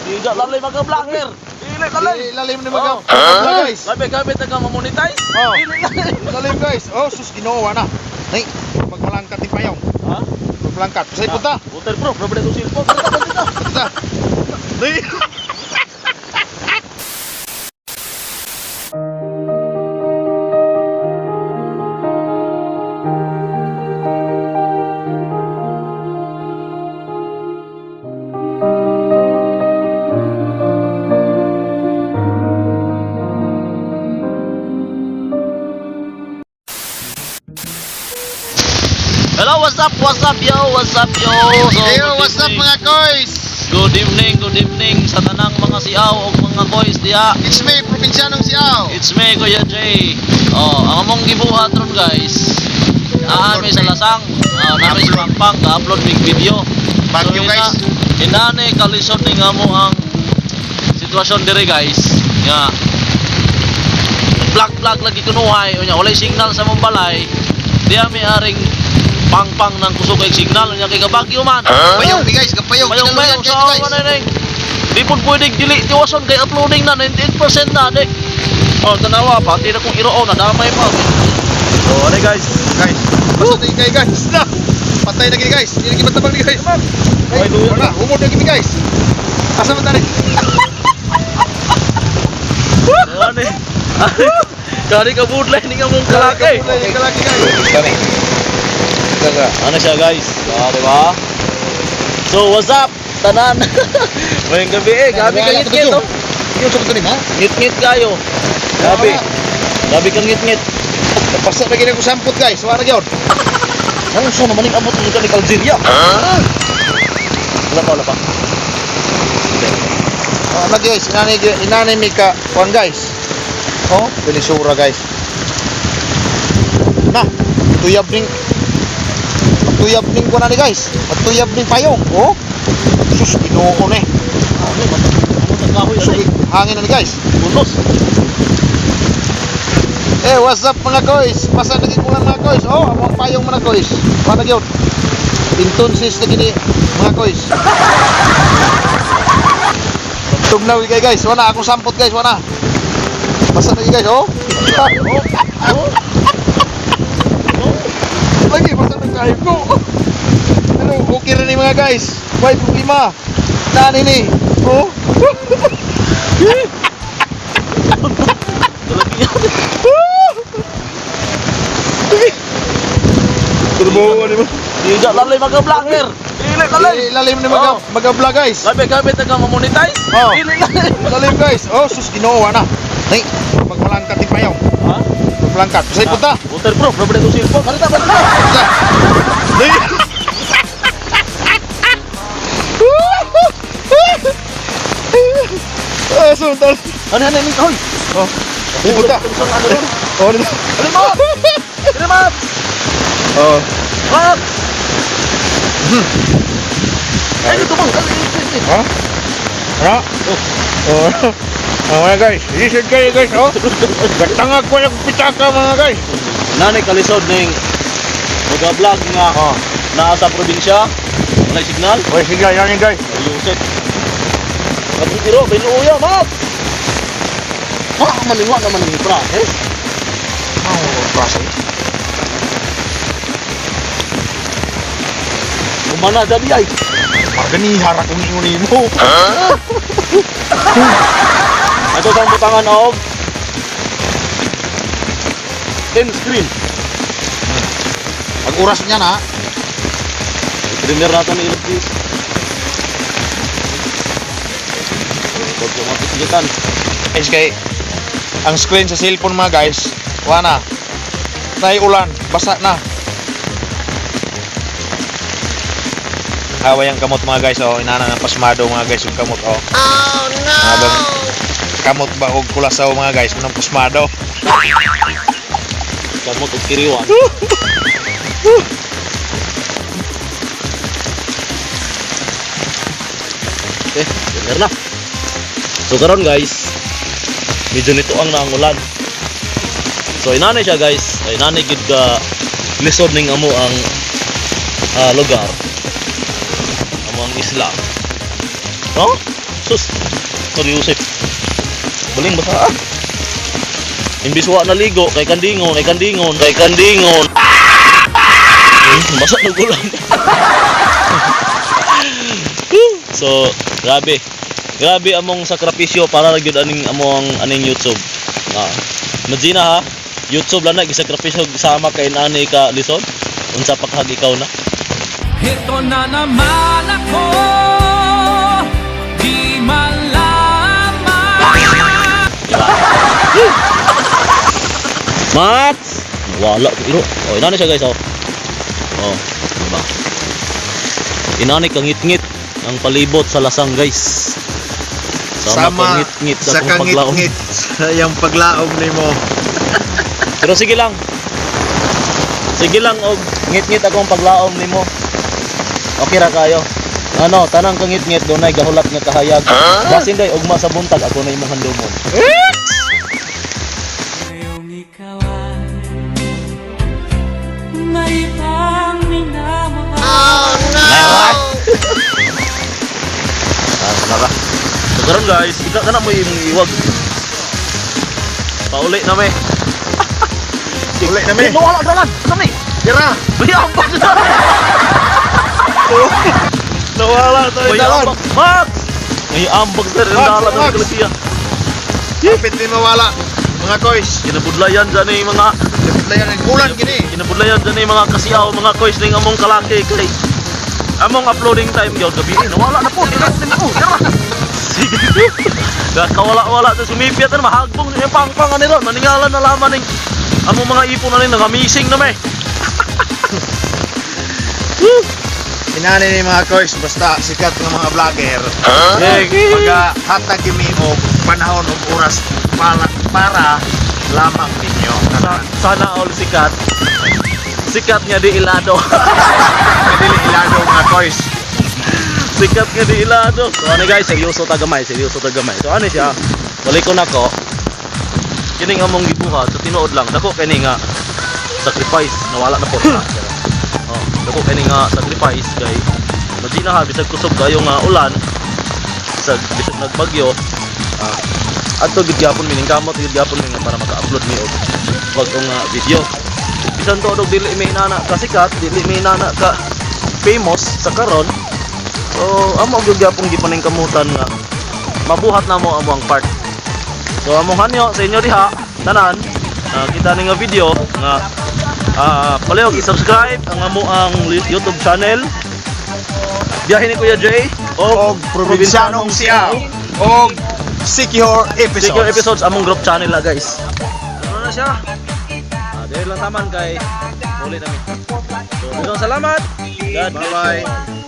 Di lalay maga-vlogger. Dili lalay. Dili lalim ni maga. Oh. Huh? Guys. Labi gamit na ka ma-monetize. Oh. Dili lalay. Lalim, guys. Oh, sus, Ginoo na. Nay, pagmalangkat ni payong. Ha? Pagmalangkat. Pasay punta. Waterproof, grabe na itong cellphone. Dito, dito. Punta. Nay. Hello, what's up? What's up, yo? What's up, yo? So, Hey, good what's up evening. mga koys? Good evening sa tanang mga siaw o mga koys diha. It's me, probinsyanong siaw. It's me, Kuya Jay. Oh, ang among gibuhat ron, guys. Naami sa Lasang, ah, naami sa Pampang, ga-upload mig video. Bagyo, guys. Inani kalisod ni nga mo ang sitwasyon dire, guys. Nga vlog vlog lagi kunuhay unya walay signal sa mong balay. Di ami aring pangpang ng kusog kay signal unya kay kabagyo man. Payong ni guys, kapayong. Payong Kinaluyan payong kayo, sa guys. man na Di po pwede dili tiwason kay uploading na 98% na di. Oh, tanawa pati na kung iroo na damay pa. So, ano guys? Guys, basta na kayo guys. Na. Patay na gini guys. Hindi na gibatabang ni guys. Ay, luya. Wala, humod na gini guys. Asa man tani? Ano eh? Kari ka budlay ni nga mong kalaki. Kalaki, kalaki guys. Kami. Gaga. Ano siya guys? Ah, di ba? So, what's up? Tanan. Ngayong gabi eh, gabi ka ngit-ngit oh. Yung sa ni ha? Ngit-ngit kayo. Gabi. Gabi kang ngit-ngit. Napasa na gini ko sampot guys. Wala na gyud. Ano siya naman yung abot ng ni Algeria? Wala pa, wala pa. Oh, ano guys, inani inani mi ka kuan guys. Oh, bilisura guys. Na, tuyab ning tuyab ning kuan ani guys. Tuyab ning payong. Oh. Sus, Ginoo ni. Ano, abot ang kahoy. Sus, Ano, hangin na ni guys. Punos. Eh, what's up mga koys? Basta naging kulan mga koys. Oh, among payong mga koys. Wala gyud. Intonsis na gini mga koys. Tugnaw kay guys. Wala akong sampot guys, wala. Basta na guys, oh. Oh. Lagi basta na kayo ko. Ano, okay rin ni mga guys. Why problema? Nani ni? Oh. Talaga yan. Turbo ni mo. Di ka lalay maga-vlogger. Dili lalay. Lalim ni maga Oh. maga-vlog guys. Gabi gamit na ka ma-monetize. Oh. Dili lalay. Lalim guys. Oh, sus, Ginoo na. Nay, pagmalangkat ni payong. Ha? Pagmalangkat. Pasay punta. Waterproof, grabe na itong cellphone. Halika, halika. Punta. Nay. Ah, sundan. Ano, ano, ano, hoy. Oh. Di punta. Ano, ano, Oh, dito. ano, mo? Ano, mo? Oh. Mat! Ay, dito mo. Ha? Ano? Oh. Oh, mga guys, listen kayo guys, oh. Gatangag ko yung pitaka mga guys. Nanay kalisod ning maga-vlog nga Oh. naa sa probinsya. Walay signal. Oy, sige, yan yun, guys. Yusek. Kabutiro, binuuya, mat! Ha, malinwa naman ang process. Oh, process. Kumana dali ay. Maganihara kung ingon nimo. Ito sa butangan og 10 screen. Pag oras niya na, Premier nato ni Ilocos. Pag guys, kay ang screen sa cellphone mga guys, wala na. Nay ulan, basa na. Haway ang kamot mga guys, oh, inana ng pasmado mga guys, yung kamot oh. Oh no! Mga bang kamot ba og kulasaw mga guys, munang pasmado. Kamot og kiriwan. Okay, dinner na. So karon guys, medyo nito ang naangulan. So inanay siya guys, ay inanay gid ka lisod ning amo ang lugar. Amo ang isla. No? Sus. Sorry, Yusef. Baling basa ah. Imbis wa naligo kay kandingon, kay kandingon, kay kandingon. Basa na gulang. So, grabe. Grabe among sakripisyo para ra gyud aning among aning YouTube. Ah. Imagine ha, YouTube lang na gisakripisyo sama kay nani ka lisod. Unsa pa kahag ikaw na? Ito na naman ako. Di malaman. Diba? Mats! Wala ko iro. Oh, inani siya, guys, oh. Oh, diba? Inani kangit-ngit ang palibot sa lasang, guys. Sama, kangit-ngit sa sa akong paglaom. kangit-ngit sa iyang paglaom nimo. Pero sige lang. Sige lang og ngit-ngit akong paglaom nimo. Okay ra kayo. Ano, tanang kangit-ngit dunay gahulat nga kahayag. Basin day ugma sa buntag ako na imong handumon. Ngayong ikaw ay may ibang minamahal. Ah, nara. So karon, guys, ika kana mo imong iwag. Pauli na me. Uli na mi. Wala dalan. Sa mi. Dira. May ambak na. Nawala tayo May dalan. ambak. Max! May ambak sa Max, dalan ng Max. iglesia. Kapit ni mawala. Mga koys. Kinabudlayan dyan eh mga Kinabudlayan ang ulan gini. Kinabudlayan dyan eh mga kasiyaw, mga koys ning among kalaki kay among uploading time gyud gabi eh, nawala na po. Dira mo. Dira. Sige. Kawala-wala sa sumipyat na mahagbong sa pangpang ani ron. Maningalan na laman ning among mga ipon na rin nagamising na may. Inani ni mga koys basta sikat nga mga vlogger. Huh? Maga hatag mi og panahon og oras para lamang ninyo. Sana all sikat. Sikat nga di ilado. Kadili ilado, mga koys. Sikat nga di ilado. So ano guys, seryoso ta gamay, seryoso ta gamay. So ano siya? Balik ko nako. Kining among gibuhat, so tinuod lang dako kini nga sacrifice, nawala na po. Oh, dako kini nga sacrifice kay imagine ha, bisag kusog kayo nga ulan, bisag nagbagyo, ah, adto gid gyapon mi kamot gid gyapon mi nga para maka-upload mi og bag-ong nga video. Bisan tuod og dili mi inana kasikat, dili mi inana ka famous sa karon. So, amo gyud gyapon gipaningkamutan nga mabuhat na mo amo ang part. So, among hanyo sa inyo diha, tanan, kita ni nga video nga palihog i-subscribe ang amo ang YouTube channel. Biyahe ni Kuya Jay Og Probinsyanong Siaw og Secure Episodes. Secure Episodes among group channel la, guys. Ano na siya? Ah, dahil lang taman kay uli namin. So, daghang salamat. God bless Bye-bye. you all.